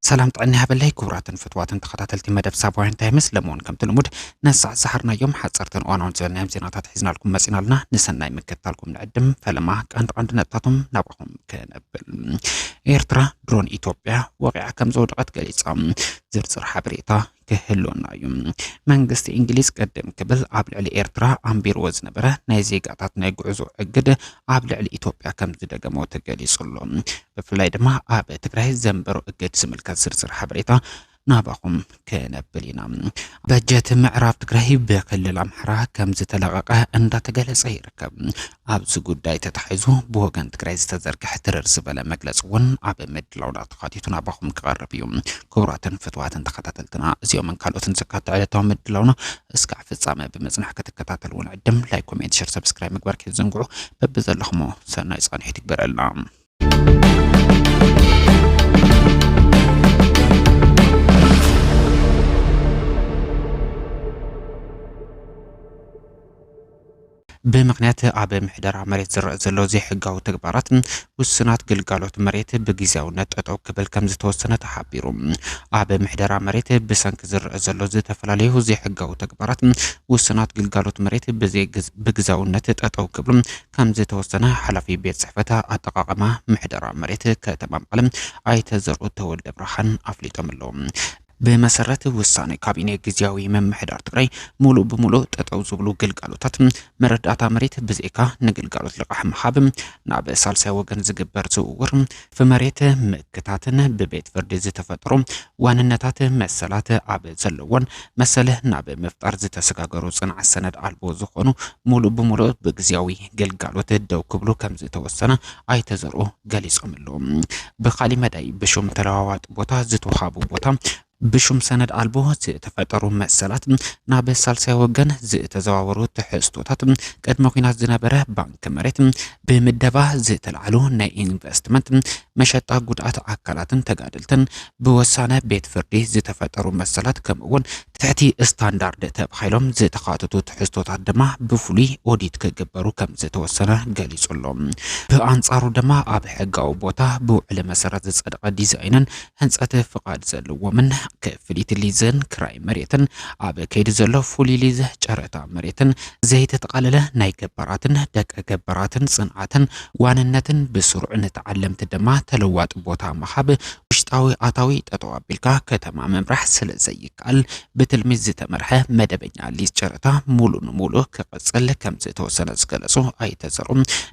ሰላም ጥዕና ይሃበለይ ክቡራትን ፍትዋትን ተኸታተልቲ መደብ ሳባውያን ታይምስ፣ ለመውን ከምቲ ልሙድ ነሳዕ ዝሓርናዮም ሓፀርትን እዋናውን ዝበልናዮም ዜናታት ሒዝናልኩም መፂና ኣለና። ንሰናይ ምክትታልኩም ንዕድም። ፈለማ ቀንዲ ቀንዲ ነጥብታቶም ናባኹም ከነብል። ኤርትራ ድሮን ኢትዮጵያ ወቂዓ ከም ዘውደቐት ገሊጻ። ዝርዝር ሓበሬታ ክህልወና እዩ። መንግስቲ እንግሊዝ ቅድም ክብል ኣብ ልዕሊ ኤርትራ ኣንቢርዎ ዝነበረ ናይ ዜጋታት ናይ ጉዕዞ እግድ ኣብ ልዕሊ ኢትዮጵያ ከም ዝደገሞ ተገሊጹ ኣሎ። ብፍላይ ድማ ኣብ ትግራይ ዘንበሮ እግድ ዝምልከት ዝርዝር ሓበሬታ ናባኹም ከነብል ኢና። በጀት ምዕራብ ትግራይ ብክልል ኣምሓራ ከም ዝተለቐቐ እንዳተገለጸ ይርከብ። ኣብዚ ጉዳይ ተታሒዙ ብወገን ትግራይ ዝተዘርግሐ ትርር ዝበለ መግለፂ እውን ኣብ ምድላውና ተኻቲቱ ናባኹም ክቐርብ እዩ። ክቡራትን ፍትዋትን ተኸታተልትና፣ እዚኦምን ካልኦትን ዘካተተ ዕለታዊ ምድላውና እስካዕ ፍጻመ ብምጽናሕ ክትከታተልዎ ንዕድም። ላይክ፣ ኮሜንት፣ ሸር፣ ሰብስክራይብ ምግባር ከይትዘንግዑ። በብዘለኹሞ ሰናይ ጻንሒት ይግበረልና። ብምኽንያት ኣብ ምሕደራ መሬት ዝረአ ዘሎ ዘይሕጋዊ ተግባራት፣ ውስናት ግልጋሎት መሬት ብግዜያውነት ጠጠው ክብል ከም ዝተወሰነ ተሓቢሩ። ኣብ ምሕደራ መሬት ብሰንኪ ዝረአ ዘሎ ዝተፈላለዩ ዘይሕጋዊ ተግባራት፣ ውስናት ግልጋሎት መሬት ብዘይ-፣ ብግዜያውነት ጠጠው ክብሉ ከም ዝተወሰነ ሓላፊ ቤት ጽሕፈት ኣጠቓቕማ ምሕደራ መሬት ከተማ መቐለ ኣይተ ዘርኡ ተወልደ ብርሃን ኣፍሊጦም ኣለዉ። ብመሰረት ውሳነ ካቢኔ፣ ግዝያዊ ምምሕዳር ትግራይ ሙሉእ ብሙሉእ ጠጠው ዝብሉ ግልጋሎታት መረዳእታ መሬት ብዘይካ ንግልጋሎት ልቓሕ ምሃብ፣ ናብ ሳልሳይ ወገን ዝግበር ዝውውር፣ ብመሬት ምክታትን ብቤት ፍርዲ ዝተፈጠሩ ዋንነታት መሰላት ኣብ ዘለዎን መሰል ናብ ምፍጣር ዝተሰጋገሩ ጽንዓት ሰነድ ኣልቦ ዝኾኑ ሙሉእ ብሙሉእ ብግዝያዊ ግልጋሎት ደው ክብሉ ከም ዝተወሰነ ኣይተ ዘርኡ ገሊጾም ኣለዉ። ብኻሊእ መዳይ ብሹም ተለዋዋጢ ቦታ ዝተውሃቡ ቦታ ብሹም ሰነድ ኣልቦ ዝተፈጠሩ መሰላት፣ ናብ ሳልሳይ ወገን ዝተዘዋወሩ ትሕዝቶታት፣ ቅድመ ኲናት ዝነበረ ባንክ መሬት፣ ብምደባ ዝተላዕሉ ናይ ኢንቨስትመንት መሸጣ ጉድኣት ኣካላትን ተጋደልትን፣ ብወሳነ ቤት ፍርዲ ዝተፈጠሩ መሰላት፣ ከምኡ እውን ትሕቲ ስታንዳርድ ተባሂሎም ዝተኻተቱ ትሕዝቶታት ድማ ብፍሉይ ኦዲት ክግበሩ ከም ዝተወሰነ ገሊጹ ኣሎ። ብኣንጻሩ ድማ ኣብ ሕጋዊ ቦታ ብውዕሊ መሰረት ዝጸደቐ ዲዛይንን ህንጸት ፍቓድ ዘለዎምን ክፍሊት ሊዝን ክራይ መሬትን ኣብ ከይዲ ዘሎ ፍሉይ ሊዝ ጨረታ መሬትን ዘይተጠቓለለ ናይ ገባራትን ደቂ ገባራትን ጽንዓትን ዋንነትን ብስሩዕ ንተዓለምቲ ድማ ተለዋጢ ቦታ ምሃብ ውሽጣዊ ኣታዊ ጠጠው ኣቢልካ ከተማ ምምራሕ ስለ ዘይከኣል ብትልሚ ዝተመርሐ መደበኛ ሊዝ ጨረታ ሙሉ ንሙሉ ክቕጽል ከም ዝተወሰነ ዝገለጹ ኣይተ ዘርኡ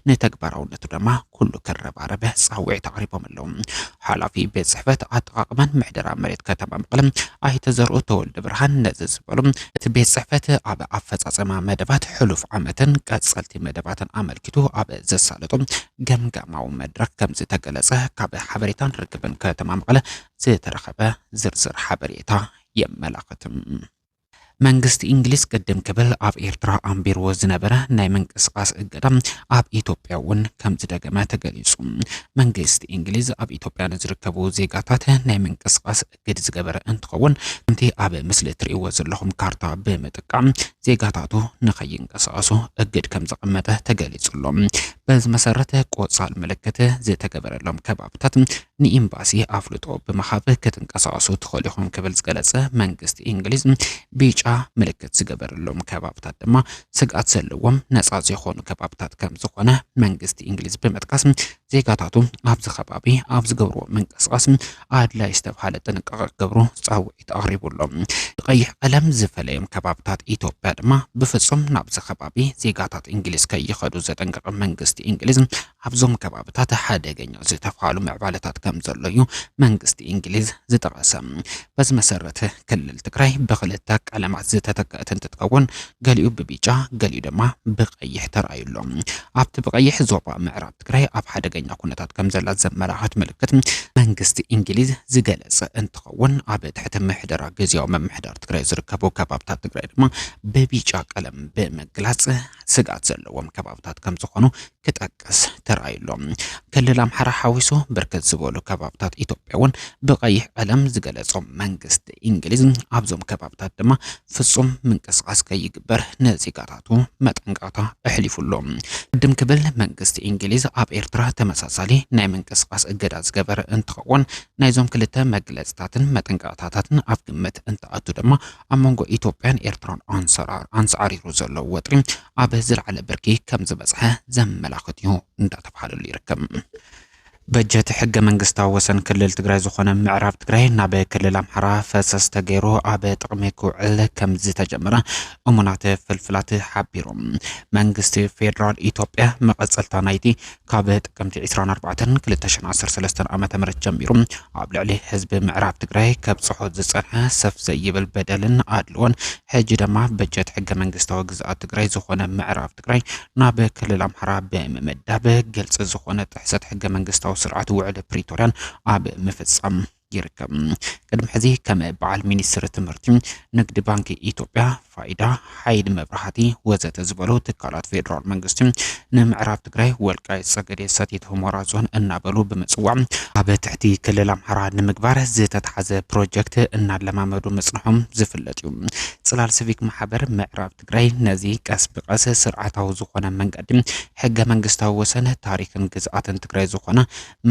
ንተግባራውነቱ ድማ ኩሉ ክረባረብ ጻውዒት ኣቕሪቦም ኣለዉ። ሓላፊ ቤት ጽሕፈት ኣጠቓቕማን ምሕደራ መሬት ከተማ መቐለ ኣይተ ዘርኡ ተወልደ ብርሃን ነዚ ዝበሉ፣ እቲ ቤት ጽሕፈት ኣብ ኣፈጻጸማ መደባት ሕሉፍ ዓመትን ቀጸልቲ መደባትን ኣመልኪቱ ኣብ ዘሳለጦ ገምጋማዊ መድረኽ ከም ዝተገለጸ ካብ ሓበሬታን ርክብን ከተማ መቐለ ዝተረኸበ ዝርዝር ሓበሬታ የመላኽት። መንግስቲ እንግሊዝ ቅድም ክብል ኣብ ኤርትራ ኣንቢርዎ ዝነበረ ናይ ምንቅስቓስ እገዳ ኣብ ኢትዮጵያ እውን ከም ዝደገመ ተገሊጹ። መንግስቲ እንግሊዝ ኣብ ኢትዮጵያ ንዝርከቡ ዜጋታት ናይ ምንቅስቓስ እግድ ዝገበረ እንትኸውን፣ ከምቲ ኣብ ምስሊ እትርእይዎ ዘለኹም ካርታ ብምጥቃም ዜጋታቱ ንኸይንቀሳቐሱ እግድ ከም ዘቐመጠ ተገሊጹ ኣሎ። በዚ መሰረት ቆጻል ምልክት ዝተገበረሎም ከባብታት ንኤምባሲ ኣፍልጦ ብምሃብ ክትንቀሳቐሱ ትኽእሉ ኢኹም ክብል ዝገለጸ መንግስቲ እንግሊዝ፣ ቢጫ ምልክት ዝገበረሎም ከባብታት ድማ ስግኣት ዘለዎም ነጻ ዘይኾኑ ከባብታት ከም ዝኾነ መንግስቲ እንግሊዝ ብምጥቃስ፣ ዜጋታቱ ኣብዚ ከባቢ ኣብ ዝገብርዎ ምንቅስቓስ ኣድላይ ዝተብሃለ ጥንቃቐ ክገብሩ ጻውዒት ኣቕሪቡ ኣሎ። ብቐይሕ ቀለም ዝፈለዮም ከባብታት ኢትዮጵያ ድማ ብፍጹም ናብዚ ከባቢ ዜጋታት እንግሊዝ ከይኸዱ ዘጠንቀቐ መንግስቲ እንግሊዝ፣ ኣብዞም ከባብታት ሓደገኛ ዝተብሃሉ ምዕባለታት ከም ዘሎ እዩ መንግስቲ እንግሊዝ ዝጠቐሰ። በዚ መሰረት ክልል ትግራይ ብክልተ ቀለማት ዝተተከአት እንትትከውን፣ ገሊኡ ብቢጫ፣ ገሊኡ ድማ ብቐይሕ ተራእዩ ኣሎ። ኣብቲ ብቐይሕ ዞባ ምዕራብ ትግራይ ኣብ ሓደገኛ ኩነታት ከም ዘላ ዘመላኽት ምልክት መንግስቲ እንግሊዝ ዝገለጸ እንትኸውን፣ ኣብ ትሕቲ ምሕደራ ግዝያዊ ምምሕዳር ትግራይ ዝርከቡ ከባብታት ትግራይ ድማ ብ ብቢጫ ቀለም ብምግላጽ ስግኣት ዘለዎም ከባብታት ከም ዝኾኑ ክጠቅስ ተራእዩ ኣሎ። ክልል ኣምሓራ ሓዊሱ ብርክት ዝበሉ ከባብታት ኢትዮጵያ እውን ብቐይሕ ቀለም ዝገለጾም መንግስቲ እንግሊዝ ኣብዞም ከባብታት ድማ ፍጹም ምንቅስቓስ ከይግበር ንዜጋታቱ መጠንቀቕታ ኣሕሊፉ ኣሎ። ቅድም ክብል መንግስቲ እንግሊዝ ኣብ ኤርትራ ተመሳሳሊ ናይ ምንቅስቓስ እገዳ ዝገበረ እንትኸውን ናይዞም ክልተ መግለጽታትን መጠንቀቕታታትን ኣብ ግምት እንትኣቱ ድማ ኣብ መንጎ ኢትዮጵያን ኤርትራን ኣንሰራር-፣ ኣንጻሪሩ ዘሎ ወጥሪ ኣብ ዝለዓለ ብርኪ ከም ዝበጽሐ ዘመላኽት እዩ እንዳተባሃለሉ ይርከብ። በጀት ሕገ መንግስታዊ ወሰን ክልል ትግራይ ዝኾነ ምዕራብ ትግራይ ናብ ክልል ኣምሓራ ፈሰስ ተገይሩ ኣብ ጥቕሚ ክውዕል ከም ዝተጀመረ እሙናት ፍልፍላት ሓቢሮም። መንግስቲ ፌዴራል ኢትዮጵያ መቐጸልታ ናይቲ ካብ ጥቅምቲ ዕስራን ኣርባዕተን ክልተ ሽሕን ዓሰርተ ሰለስተን ዓመተ ምህረት ጀሚሩ ኣብ ልዕሊ ህዝቢ ምዕራብ ትግራይ ከብጽሖ ዝጸንሐ ሰፍ ዘይብል በደልን ኣድልዎን፣ ሕጂ ድማ በጀት ሕገ መንግስታዊ ግዝኣት ትግራይ ዝኾነ ምዕራብ ትግራይ ናብ ክልል ኣምሓራ ብምምዳብ ግልጺ ዝኾነ ጥሕሰት ሕገ መንግስታዊ ስርዓት ውዕል ፕሪቶርያን ኣብ ምፍጻም ይርከብ። ቅድሚ ሕዚ ከም በዓል ሚኒስትሪ ትምህርቲ፣ ንግዲ ባንኪ ኢትዮጵያ፣ ፋይዳ፣ ሓይሊ መብራህቲ ወዘተ ዝበሉ ትካላት ፌዴራል መንግስቲ ንምዕራብ ትግራይ ወልቃይት ጸገዴ ሰቲት ሁመራ ዞን እናበሉ ብምጽዋዕ ኣብ ትሕቲ ክልል ኣምሓራ ንምግባር ዝተታሕዘ ፕሮጀክት እናለማመዱ ምጽንሖም ዝፍለጥ እዩ። ጽላል ሲቪክ ማሕበር ምዕራብ ትግራይ ነዚ ቀስ ብቀስ ስርዓታዊ ዝኾነ መንገዲ ሕገ መንግስታዊ ወሰን ታሪኽን ግዝኣትን ትግራይ ዝኾነ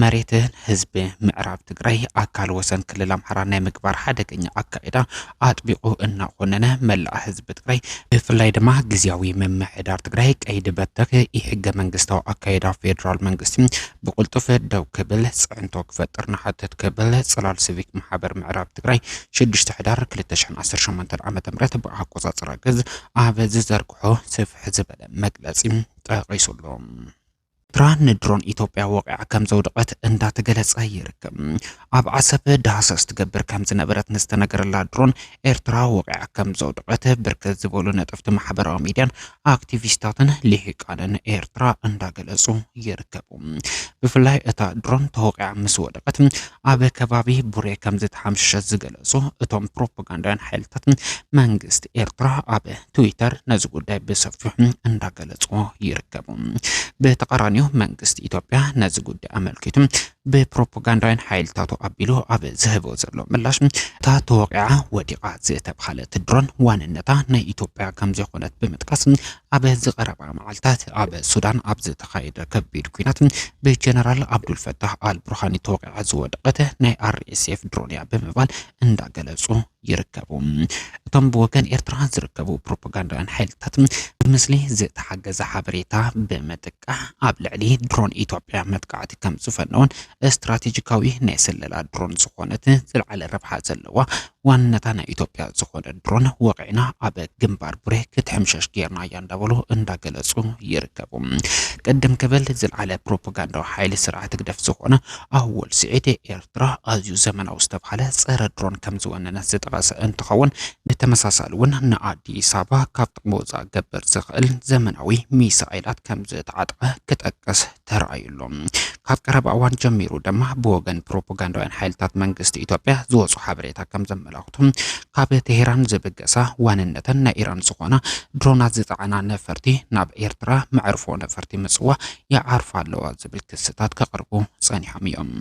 መሬትን ህዝቢ ምዕራብ ትግራይ ኣካል ወሰን ክልል ኣምሓራ ናይ ምግባር ሓደገኛ ኣካይዳ ኣጥቢቑ እናኾነነ መላእ ህዝቢ ትግራይ ብፍላይ ድማ ግዝያዊ ምምሕዳር ትግራይ ቀይዲ በተኽ ኢሕገ መንግስታዊ ኣካይዳ ፌዴራል መንግስቲ ብቕልጡፍ ደው ክብል ጽዕንቶ ክፈጥር ንሓትት ክብል ጽላል ሲቪክ ማሕበር ምዕራብ ትግራይ ሽዱሽተ ሕዳር ክልተ ሽሕን ዓሰርተ ሸሞንተን ዓመተ ምህረት ብኣቆጻጽራ ግዝ ኣብ ዝዘርግሖ ስፍሕ ዝበለ መግለጺ ጠቒሱ ኣሎ። ኤርትራ ንድሮን ኢትዮጵያ ወቒዓ ከም ዘውደቐት እንዳተገለጸ ይርከብ። ኣብ ዓሰብ ዳህሰስ ትገብር ከም ዝነበረት ንዝተነገረላ ድሮን ኤርትራ ወቒዓ ከም ዘውደቐት ብርክት ዝበሉ ነጠፍቲ ማሕበራዊ ሚድያን ኣክቲቪስታትን ልሂቃንን ኤርትራ እንዳገለጹ ይርከቡ። ብፍላይ እታ ድሮን ተወቒዓ ምስ ወደቐት ኣብ ከባቢ ቡሬ ከም ዝተሓምሸሸት ዝገለጹ እቶም ፕሮፓጋንዳውያን ሓይልታት መንግስቲ ኤርትራ ኣብ ትዊተር ነዚ ጉዳይ ብሰፊሑ እንዳገለጹ ይርከቡ። ብተቓራኒኡ መንግስቲ ኢትዮጵያ ነዚ ጉዳይ ኣመልኪቱ ብፕሮፓጋንዳውያን ሓይልታቱ ኣቢሉ ኣብ ዝህቦ ዘሎ ምላሽ እታ ተወቒዓ ወዲቓ ዝተብሃለት ድሮን ዋንነታ ናይ ኢትዮጵያ ከም ዝኾነት ብምጥቃስ ኣብ ዝቐረባ መዓልታት ኣብ ሱዳን ኣብ ዝተኻየደ ከቢድ ኲናት ብጀነራል ኣብዱልፈታህ ኣልቡርሃኒ ተወቒዓ ዝወደቐት ናይ ኣር ኤስ ኤፍ ድሮን እያ ብምባል እንዳገለጹ ይርከቡ። እቶም ብወገን ኤርትራ ዝርከቡ ፕሮፓጋንዳውያን ሓይልታት ብምስሊ ዝተሓገዘ ሓበሬታ ብምጥቃዕ ኣብ ልዕሊ ድሮን ኢትዮጵያ መጥቃዕቲ ከም ዝፈነውን ስትራቴጂካዊ ናይ ስለላ ድሮን ዝኾነት ዝለዓለ ረብሓ ዘለዋ ዋንነታ ናይ ኢትዮጵያ ዝኾነ ድሮን ወቒዕና ኣብ ግንባር ቡሬ ክትሕምሸሽ ጌርናያ እንዳበሉ እንዳገለጹ ይርከቡ። ቅድም ክብል ዝለዓለ ፕሮፓጋንዳዊ ሓይሊ ስርዓት ህግደፍ ዝኾነ ኣወል ስዒድ ኤርትራ ኣዝዩ ዘመናዊ ዝተባሃለ ጸረ ድሮን ከም ዝወነነት ዝጠቐሰ እንትኸውን ብተመሳሳሊ እውን ንኣዲስ ኣበባ ካብ ጥቕሚ ወፃእ ክገብር ዝኽእል ዘመናዊ ሚሳኤላት ከም ዝተዓጠቐ ክጠቅስ ተራእዩ ኣሎ። ካብ ቀረባ እዋን ጀሚሩ ድማ ብወገን ፕሮፓጋንዳውያን ሓይልታት መንግስቲ ኢትዮጵያ ዝወፁ ሓበሬታ ከም ዘመላኽቱ ካብ ቴሄራን ዝብገሳ ዋንነተን ናይ ኢራን ዝኾና ድሮናት ዝፀዓና ነፈርቲ ናብ ኤርትራ መዕርፎ ነፈርቲ ምፅዋ ይዓርፋ ኣለዋ ዝብል ክስታት ከቕርቡ ጸኒሖም እዮም።